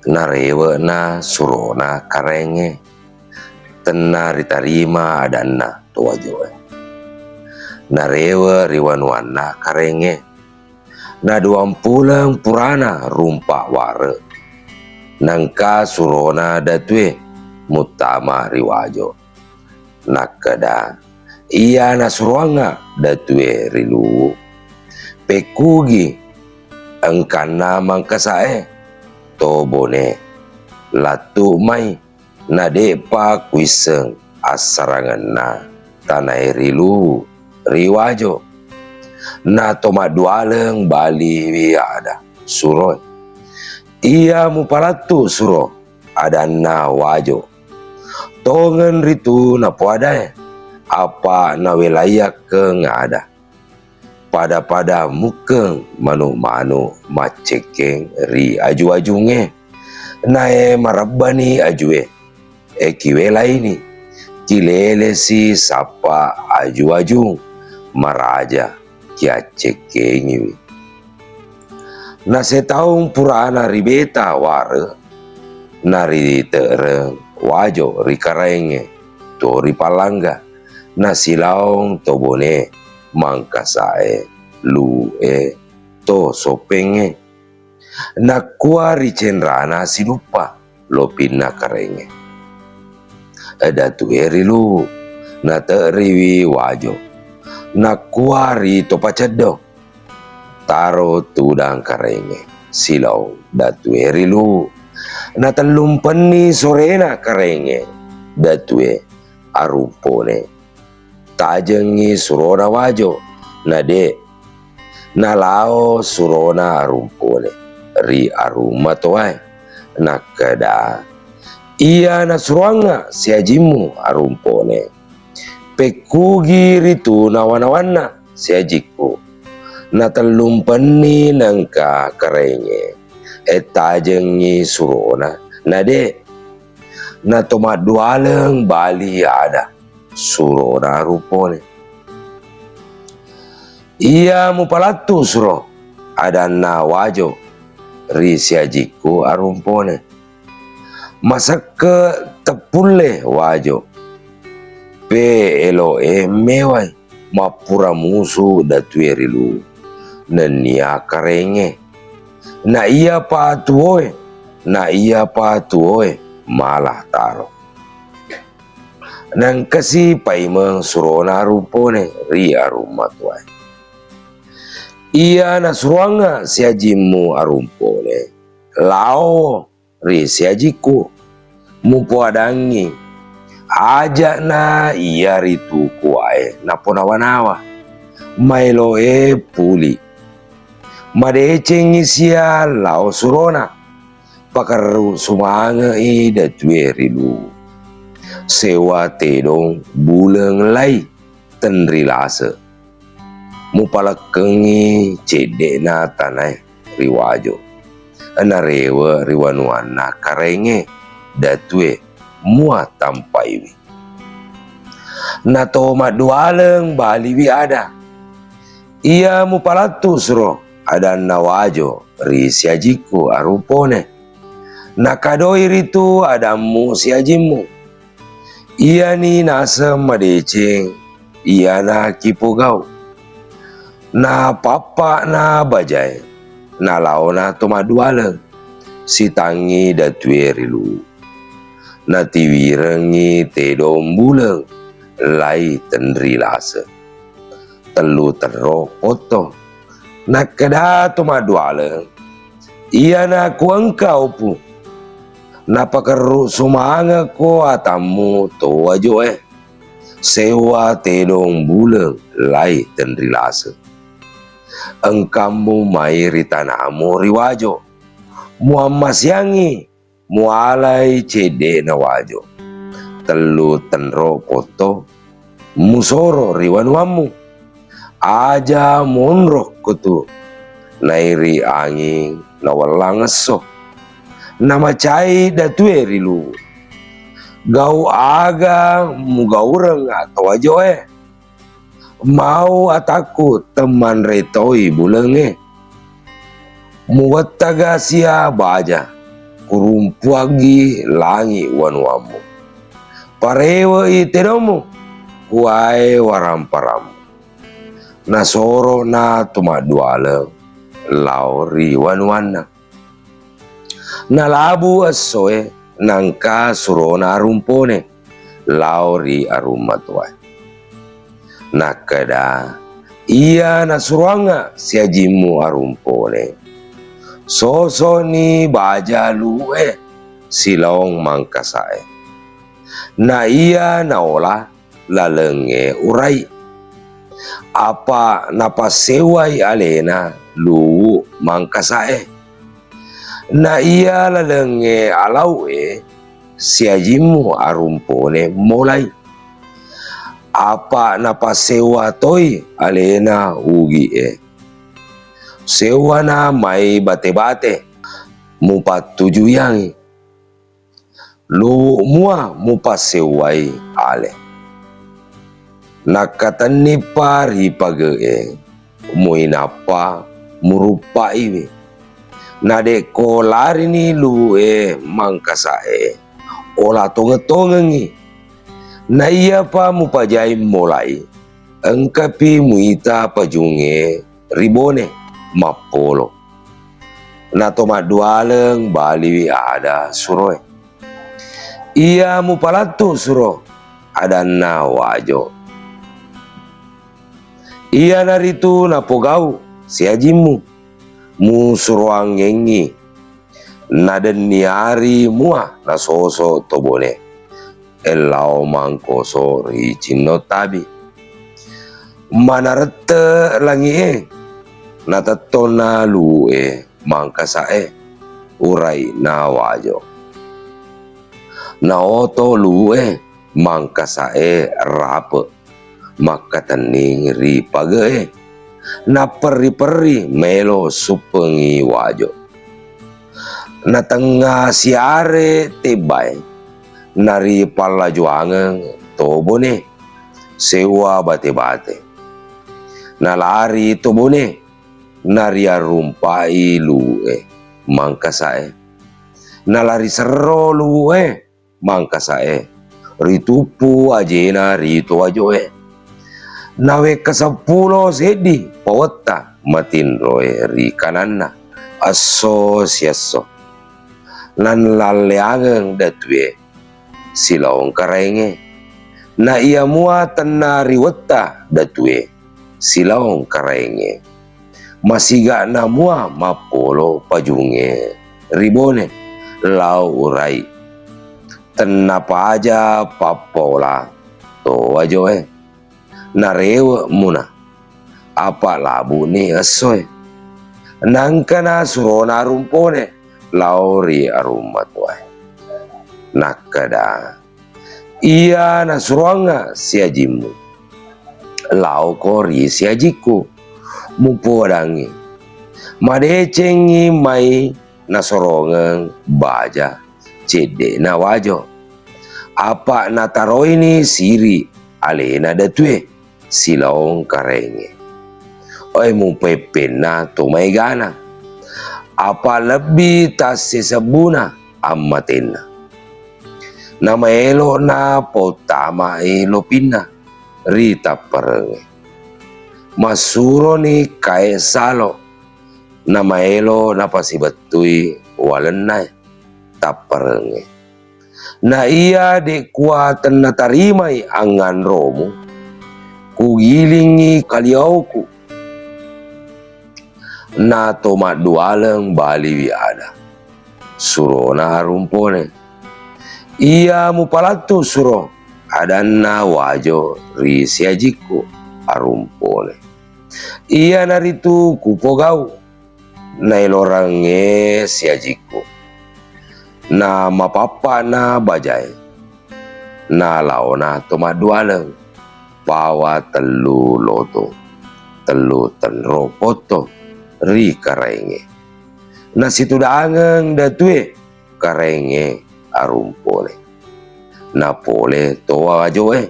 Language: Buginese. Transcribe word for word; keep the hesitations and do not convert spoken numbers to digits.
Narewe'na surona Karaengnge, tenna ritarima adanna to Wajo'e. Narewe' ri wanuanna Karaengnge. Naduampuleng purana rumpa' ware'. Naengka surona Datue muttama ri Wajo. Nakkeda, "Iya nasuroangnga Datue ri Luwu. Pekkugi engkanna Mangkasa'e to Bone, lattu' mai, na de'pa kuisseng assarangenna tanae ri Luwu ri Wajo." Na to maddualeng baliwi ada suroe. "Iya mupalattu' suro," adanna Wajo. "Tongeng ritu napoadae, apa' nawelaiakkeng ada. Pada-pada mukkeng manu'-manu' maccekkeng ri aju-ajungnge. Nae marebbani ajue, e kiwelaini, kilelesi sappa aju-ajung maraja kiaccekkengiwi." Nasetaung purana ribeta ware', narite'reng Wajo ri Karaengnge to ri Pallangga, nasilaong to Bone, Mangkasa'e, Luwu'e, to Soppengnge. Nakkua ri cenrana Siduppa, lopinna Karaengnge. "Datue ri Luwu," nate'riwi Wajo. Nakkua ri to Paceddo, "Taro tudang Karaengnge silaong Datue ri Luwu." Natellumpenni sorena Karaengnge Datue Arumpone. Tajengngi surona Wajo, na de'. Nalao surona Arumpone ri Arung Matowae, nakkeda, "Iya nasuroangnga siajimmu Arumpone. Pekkugi ritu nawa-nawanna siajikku." Natellumpenni naengka Karaengnge, e tajengngi surona, na de'. Na to maddualeng bali ada surona Arumpone. "Iya mupalattu' suro," adanna Wajo ri siajikku Arumpone. "Masekke' teppulle Wajo, pe elo'e mewai mappura musu Datue ri Luwu nennia Karaengnge. Na iya patuwoe, na iya patuwoe mala taro." Naengkasi paimeng surona Arumpone ri Arung Matowae. "Iya nasuroangnga siajimmu Arumpone, lao ri siajikku. Mupoadangngi, aja'na iya ritu kuwae naponawa-nawa. Maelo'e puli. Madecengngi sia lao surona. Pakerru sumange'i Datue ri Luwu. Sewa tedong buleng lai tenri lase. Mupalekkengngi cedde'na tanae ri Wajo. Narewe' ri wanuanna Karaengnge Datue mua tampaiwi." Na to maddualeng baliwi ada. "Iya mupalattu' suro," adanna Wajo ri siajikku Arumpone. "Nakadoi ritu adammu siajimmu. Iyani naseng madeceng, iyana kipogau'." Napappa'na bajae, nalaona to maddualeng, sitangngi Datue ri Luwu. Natiwirengngi tedong buleng lai tenri lase. Tellu terro potto. Nakkeda to maddualeng, "Iyana kuengka opu. Napakerru sumangekko atammu to Wajo'e. Sewa tedong buleng lai tenri lase. Engkammu mai ri tanamu ri Wajo. Muammasiangngi, mualai cedde'na Wajo. Tellu tenro potto, musoro ri wanuammu. Aja monrokko tu, nairi anging nawellang esso. Namacai Datue ri Luwu. Gau' aga mugaureng atau Wajo'e? Mau atakku temmanre toi bulengnge. Muwettaga sia baja, kurumpuaggi langi wanuammu. Parewe'i tedommu kuwae waramparammu. Nasoro'na to maddualeng lao ri wanuanna. Nalabu essoe, nangka surona arumpone lao ri arung matoae. Nakkeda, "Iya nasuroangnga siajimmu arumpone, sosoni baja lu'e silaong Mangkasae. Na iya naola lalengnge urai. Apa napassewai alena luwu Mangkasae. Na iya lalengnge alau'e siajimmu arumpone molai. Apa napassewwa toi alena ugi'e. Sewwana mai bate-bate mupattujuiyangngi. Luwu mua mupassewwai ale. Nakkatennippa ri page'e, muinappa muruppa'iwi. Nadekko larini luwu'e Mangkasae, ola tongeng-tongengngi. Na iyapa mupajai molai, engkapi muita pajungnge ri Bone mappolo." Na to maddualeng baliwi ada suroe. "Iya mupalattu suro," adanna Wajo. "Iyanaritu napogau siajimmu, musuroangngengngi nadenniari mua nasoso to Bone, ellao mangkoso ri Cinnotabi. Manarette langi'e, natettonna luwu'e Mangkasae," urai'na Wajo. Naoto luwu'e Mangkasae rape makkatenning ri page'e. Napperri-perri melo suppengngi Wajo. Natengnga siare tebbae, naripallajuangeng to Bone sewwa bate-bate. Nalari to Bone, nariarumpai luwu'e Mangkasae. Nalari serro luwu'e Mangkasae, rituppu ajena ri to Wajoe. Nawekka seppulo seddi pawetta matinroe ri kananna, esso siesso. Nanlalleangeng datue silaong karaenge. Na iya mua tenna riwetta datue silaong karaenge, masiga'na mua mappolo pajungnge ri Bone lao urai. Tennapaja pappaola to Wajoe. Narewe' muna, apa labu'ni essoe. Nangkana surona arumpone lao ri arung matoae. Nakkeda, "Iya nasuroangnga siajimmu, laoko ri siajikku, mupoadangngi. Madecengngi mai nasorongeng baja cedde'na Wajo. Apa nataroini siri' alena datue silaong karaenge. Oe mupeppenna to maegana. Apa lebbi tassesebbuna ammatenna. Namaelo'na pauttamai lopinna ri tapparengnge. Massuroni kae salo, namaelo napasibettui walennae tapparengnge. Na iya dekkua tennatarimai angnganromu, kugilingngi kaliaoku." Na to maddualeng baliwi ada surona arumpone. "Iya mupalattu suro," adanna Wajo ri siajikku arumpone. "Iyanaritu kupogau, naelorangnge siajikku." Na mapappa'na bajae, na laona to maddualeng, pawa tellu loto, tellu tenro potto ri karaenge. Nasitudangeng datue karaenge arumpone. Napole to Wajoe,